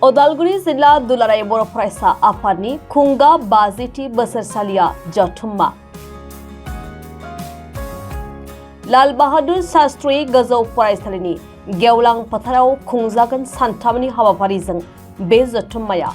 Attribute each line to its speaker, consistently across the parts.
Speaker 1: उदालगुरि जिल्ला दुलाराय बर' फरायसा आफादनि खुंगा 50थि बोसोरसालिया जथुम्मा। लाल बाहादुर शास्त्री गोजौ फरायसालिनि गेवलां फोथाराव खुंजागोन सानथामनि हाबाफारिजों बे जथुम्माया।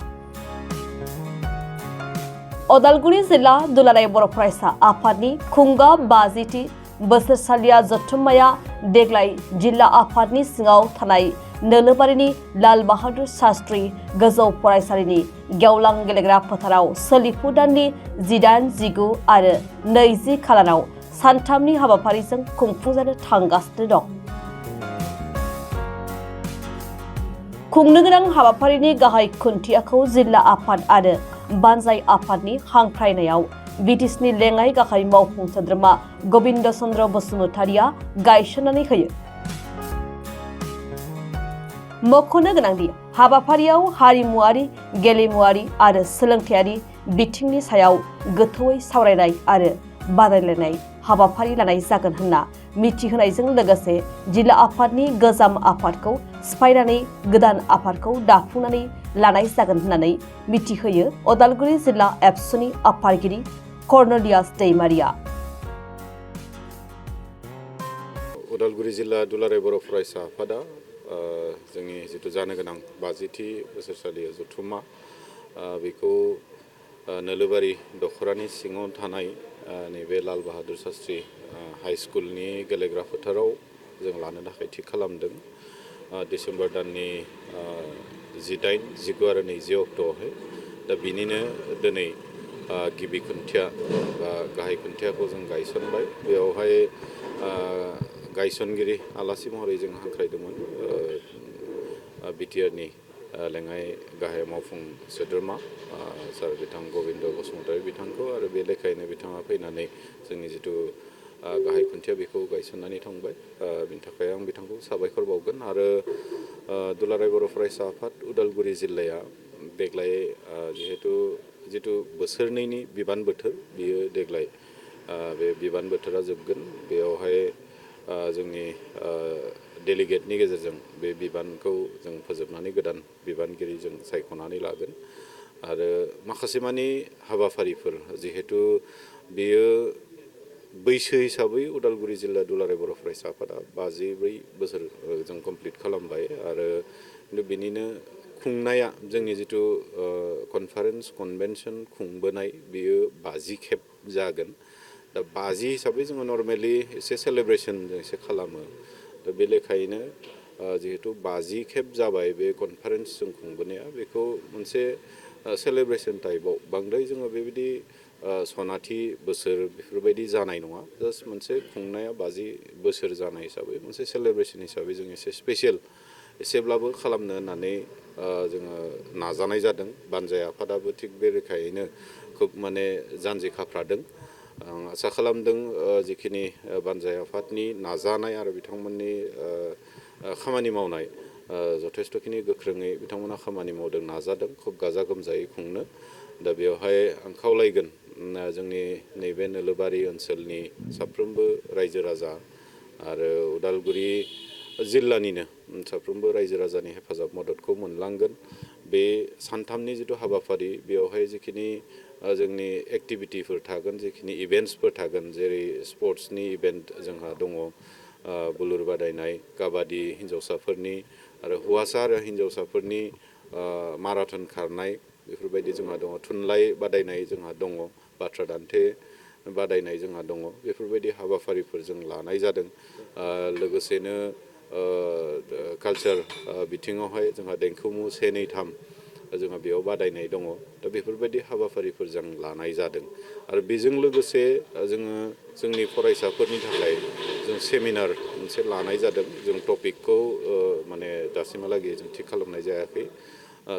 Speaker 1: उदालगुरि जिल्ला दुलाराय बर' फरायसा आफादनि खुंगा 50थि बोसोरसालिया जथुम्माया देग्लाय जिल्ला आफादनि सिङाव थानाय नोलोबारिनि लाल बाहादुर शास्त्री गोजौ फरायसालिनि गेवलां गेलेग्रा फोथाराव सोलिफु दाननि 18, 19 आरो 20 खालाराव सानथामनि हाबाफारिजों खुंफुंजानो थांगासिनो दं। खुंनो गोनां हाबाफारिनि गाहाय खुन्थियाखौ जिल्ला आफाद आरो बानजाय आफादनि हांख्रायनायाव बिटिसिनि लेङाइ गाहाय मावफुं सोद्रोमा गबिन्द चन्द्र बसुमतारिया गायसननानै होयो। मख'नो गोनांदि हाबाफारियाव हारिमुआरि, गेलेमुआरि आरो सोलोंथायारि बिथिंनि सायाव गोथौयै सावरायनाय आरो बादायलायनाय हाबाफारि लानाय जागोन होनना मिथिहोनायजों लोगोसे जिल्ला आफादनि गोजाम आफादखौ सिफायनानै गोदान आफादखौ दाफुंनानै लानाय जागोन होननानै मिथिहोयो उदालगुरि जिल्ला एबसुनि आफादगिरि कर्नेलियास दैमारिया।
Speaker 2: उदालगुरि जिल्ला दुलाराय बर' फरायसा आफादा जोंनि जिथु जानो गोनां 50थि बोसोरसालि जथुम्मा बेखौ नोलोबारि दख'रानि सिङाव थानाय नैबे लाल बाहादुर शास्त्री हाइ स्कुलनि गेलेग्रा फोथाराव जों लानो थाखाय थि खालामदों। डिसेम्बर दाननि 18, 19 आरो 20 अक्ट'आवहाय दा बिनिनो दिनै गिबि खुन्थिया बा गाहाय खुन्थियाखौ जों गायसनबाय। बेयावहाय गायसनगिरि आलासि महरै जों हांख्रायदोंमोन बिटिआरनि लेङाइ गाहाय मावफुं सोद्रोमा सार बिथां गबिन्द बसुमतारि बिथांखौ, आरो बे लेखायैनो बिथाङा फैनानै जोंनि जिथु गाहाय खुन्थिया बेखौ गायसननानै थांबाय। बिनि थाखाय आं बिथांखौ साबायखर बावगोन। आरो दुलाराय बर' फरायसा आफाद उदालगुरि जिल्लाया देग्लाय जिथु बोसोरनैनि बिबान बोथोर बियो देग्लाय बे बिबान बोथोरा जोबगोन। बेयावहाय जोंनि डेलिगेटनि गेजेरजों बे बिबानखौ जों फोजोबनानै गोदान बिबानगिरि जों सायख'नानै लागोन। आरो माखासे मानि हाबाफारिफोर जिहेतु बेयो बैसो हिसाबै उदालगुरि जिल्ला दुलाराय बर' फरायसा आफादा 54 बोसोर जों कमप्लिट खालामबाय। आरो बिनिनो खुंनाया जोंनि जिथु कनफारेन्स कनभेनसन खुंबोनाय बियो 50 खेब जागोन। दा 50 हिसाबै जोङो नर्मेलि एसे सेलेब्रेसन जों एसे खालामो। दा बे लेखायैनो जिहेतु 50 खेब जाबाय बे कनफारेन्स जों खुंबोनाया, बेखौ मोनसे सेलेब्रेसन टाइपआव बांद्राय जोङो बेबायदि सनाथि बोसोर बेफोरबायदि जानाय नङा। जास्ट मोनसे खुंनाया 50 बोसोर जानाय हिसाबै मोनसे सेलेब्रेसन हिसाबै जों एसे स्पेसियेल एसेब्लाबो खालामनो होननानै जोङो नाजानाय जादों। बानजाय आफादाबो थिग बे रोखोयैनो खोब माने जानजि खाफ्रादों। आं आसा खालामदों जिखिनि बानजाय आफादनि नाजानाय आरो बिथांमोननि खामानि मावनाय जथेस्थ'खिनि गोख्रोङै बिथांमोना खामानि मावदों, नाजादों खोब गाजा गोमजायै खुंनो। दा बेवहाय आं खावलायगोन जोंनि नैबे नोलोबारि ओनसोलनि साफ्रोमबो रायजो राजा आरो उदालगुरि जिल्लानिनो साफ्रोमबो रायजो राजानि हेफाजाब मददखौ मोनलांगोन। बे सानथामनि जिथु हाबाफारि बेवहाय जिखिनि जोंनि एक्टिभिटिफोर थागोन, जिखिनि इभेन्ट्सफोर थागोन, जेरै स्पर्ट्सनि इभेन्ट जोंहा दङ, बुलुर बादायनाय, काबादि हिन्जावसाफोरनि, आरो हौवासा आरो हिन्जावसाफोरनि माराथन खारनाय बेफोरबायदि जोंहा दङ, थुनलाइ बादायनाय जोंहा दङ, बाथ्रा दान्थे बादायनाय जोंहा दङ। बेफोरबायदि हाबाफारिफोर जों लानाय जादों। लोगोसेनो कालचार बिथिङावहाय जोंहा देंखोमु 1, 2, 3 जोंहा बेयाव बादायनाय दङ। दा बेफोरबायदि हाबाफारिफोर जों लानाय जादों। आरो बेजों लोगोसे जोङो जोंनि फरायसाफोरनि थाखाय जों सेमिनार मोनसे लानाय जादों। जों टपिकखौ माने दासिमहालागै जों थि खालामनाय जायाखै।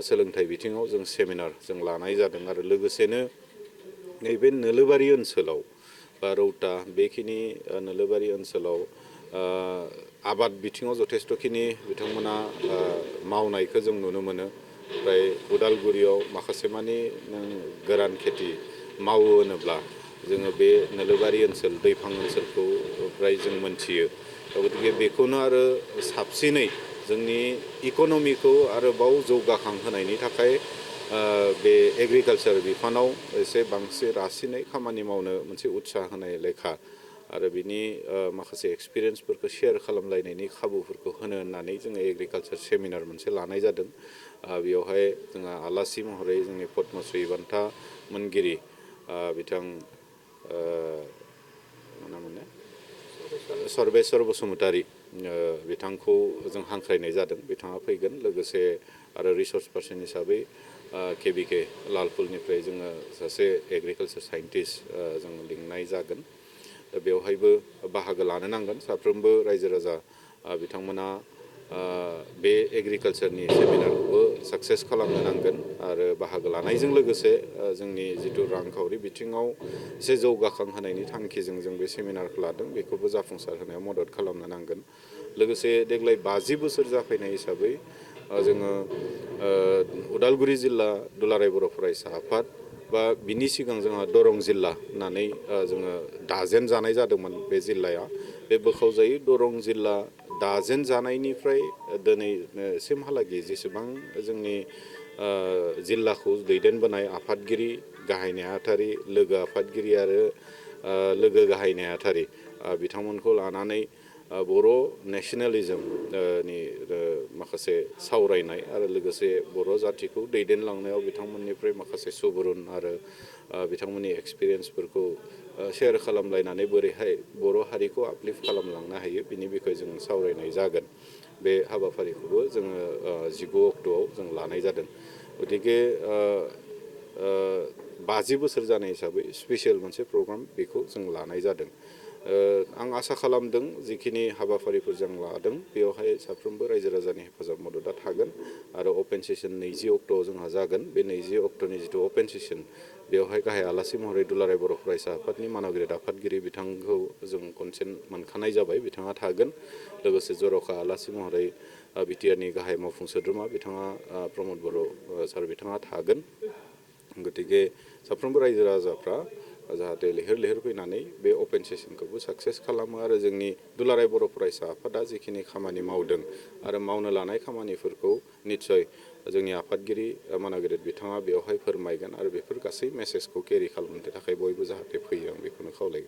Speaker 2: सोलोंथाइ बिथिङाव जों सेमिनार जों लानाय जादों। आरो लोगोसेनो नैबे नोलोबारि ओनसोलाव बा रौता बेखिनि नोलोबारि ओनसोलाव आबाद बिथिङाव जथेस्थ'खिनि बिथांमोना मावनायखौ जों नुनो मोनो। ओमफ्राय उदालगुरियाव माखासे मानि नों गोरान खेथि मावो होनोब्ला जोङो बे नोलोबारि ओनसोल दैफां ओनसोलखौ फ्राय जों मोनथियो। गतिके बेखौनो आरो साबसिनै जोंनि इक'नमिखौ आरोबाव जौगाखांहोनायनि थाखाय बे एग्रिकालसार बिफानाव एसे बांसिन रासिनै खामानि मावनो मोनसे उत्साह होनाय लेखा आरो बिनि माखासे एक्सपिरियेन्सफोरखौ शेयार खालामलायनायनि खाबुफोरखौ होनो होननानै जोङो एग्रिकालसार सेमिनार मोनसे लानाय जादों। बेवहाय जोंहा आलासि महरै जोंनि पद्मश्री बान्था मोनगिरि बिथां सर्बेस्वर बसुमतारी बिथांखौ जों हांख्रायनाय जादों। बिथाङा फैगोन लोगोसे आरो रिसर्स पार्सन हिसाबै केबिके लालपुलनिफ्राय जोङो सासे एग्रिकालसार साइन्टिस्ट जों लिंनाय जागोन। दा बेवहायबो बाहागो लानो नांगोन साफ्रोमबो रायजो राजा बिथांमोना बे एग्रिकालसारनि सेमिनारखौबो साक्सेस खालामनो नांगोन आरो बाहागो लानायजों लोगोसे जोंनि जिथु रांखावरि बिथिङाव एसे जौगाखांहोनायनि थांखिजों जों बे सेमिनारखौ लादों बेखौबो जाफुंसार होनायाव मदद खालामनो नांगोन। लोगोसे देग्लाय 50 बोसोर जाफैनाय हिसाबै जोङो उदालगुरि जिल्ला दुलाराय बर' फरायसा आफाद बा बिनि सिगां जोंहा दरं जिल्ला होननानै जोङो दाजेन जानाय जादोंमोन। बे जिल्लाया बे बोखावजायै दरं जिल्ला दाजेन जानायनिफ्राय दिनैसिमहालागै जेसेबां जोंनि जिल्लाखौ दैदेनबोनाय आफादगिरि गाहाय नेहाथारि लोगो आफादगिरि आरो लोगो गाहाय नेहाथारि बिथांमोनखौ लानानै बर' नेसनेलिजमनि माखासे सावरायनाय आरो लोगोसे बर' जाथिखौ दैदेनलांनायाव बिथांमोननिफ्राय माखासे सुबुरुन आरो बिथांमोननि एक्सपिरियेन्सफोरखौ शेयार खालामलायनानै बोरैहाय बर' हारिखौ आपलिफ्ट खालामलांनो हायो बिनि बिखय जों सावरायनाय जागोन। बे हाबाफारिखौबो जोङो 19 अक्ट'आव जों लानाय जादों। गतिके 50 बोसोर जानाय हिसाबै स्पेसियेल मोनसे प्रग्राम बेखौ जों लानाय जादों। आं आसा खालामदों जिखिनि हाबाफारिफोर जों लादों बेवहाय साफ्रोमबो रायजो राजानि हेफाजाब मददआ थागोन आरो अपेन सेसन 20 अक्ट'आव जोंहा जागोन। बे 20 अक्ट'नि जिथु अपेन सेसन बेवहाय गाहाय आलासि महरै दुलाराय बर' फरायसा आफादनि मानगिरि आफादगिरि बिथांखौ जों कनसेन्ट मोनखानाय जाबाय, बिथाङा थागोन। लोगोसे जर'खा आलासि महरै बिटिआरनि गाहाय मावफुं सोद्रोमा बिथाङा प्रमद बर' सार बिथाङा थागोन। गतिके साफ्रोमबो रायजो राजाफ्रा जाहाथे लैहोर लैहोर फैनानै बे अपेन सेसनखौबो साक्सेस खालामो आरो जोंनि दुलाराय बर' फरायसा आफादा जिखिनि खामानि मावदों आरो मावनो लानाय खामानिफोरखौ निस्सय जोंनि आफादगिरि मानगिरि बिथाङा बेवहाय फोरमायगोन आरो बेफोर गासै मेसेजखौ केरि खालामनो थाखाय बयबो जाहाथे फैयो आं बेखौनो खावलायगोन।